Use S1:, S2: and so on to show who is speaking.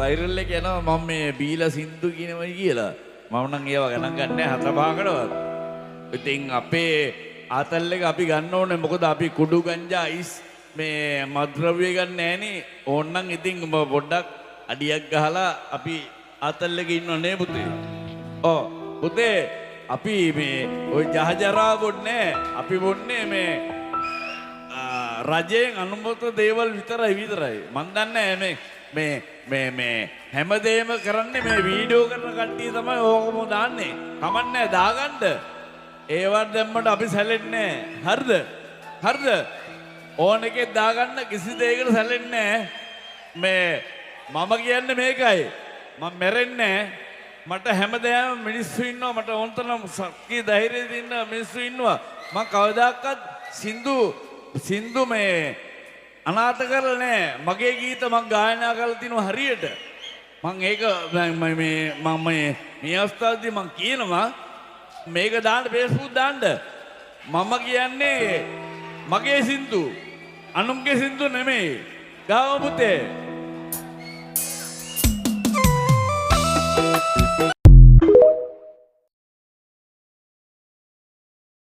S1: Viral එක යනවා මම මේ බීලා සින්දු කියනවයි කියලා. මම නම් ඒව ගණන් ගන්නෑ හත පහකටවත්. ඉතින් අපේ ආතල් එක අපි ගන්න ඕනේ, මොකද අපි කුඩු ගංජා අයිස් මේ මත්ද්‍රව්‍ය ගන්න නෑනේ. ඕන්නම් ඉතින් උඹ පොඩ්ඩක් අඩියක් ගහලා අපි ආතල් එකේ ඉන්නව නේ පුතේ. ඔව් පුතේ, අපි මේ ඔය ජහජරා බොන්නේ, අපි බොන්නේ මේ රජයෙන් අනුමත දේවල් විතරයි විතරයි. මන් දන්නේ මේ මේ මේ මේ හැමදේම කරන්නේ මේ වීඩියෝ කරන කට්ටිය තමයි ඕකම දාන්නේ. කමන්නේ දාගන්න. ඒවත් දැම්මට අපි සැලෙන්නේ නෑ. හරිද? හරිද? ඕන එකේ දාගන්න, කිසි දෙයකට සැලෙන්නේ නෑ. මේ මම කියන්නේ මේකයි. මම මැරෙන්නේ නෑ. මට හැමදේම මිනිස්සු ඉන්නවා, මට ඕන තරම් ශක්තිය ධෛර්යය දෙන්න මිනිස්සු ඉන්නවා. මං කවදාකවත් සින්දු සින්දු මේ අනාථ කරලා නෑ. මගේ ගීත මං ගායනා කරලා තිනවා හරියට. මං ඒක මේ මං මේ මේ අවස්ථාවේදී මං කියනවා, මේක දාන්න, Facebook දාන්න. මම කියන්නේ මගේ සින්දු, අනුන්ගේ සින්දු නෙමෙයි. ගාව පුතේ.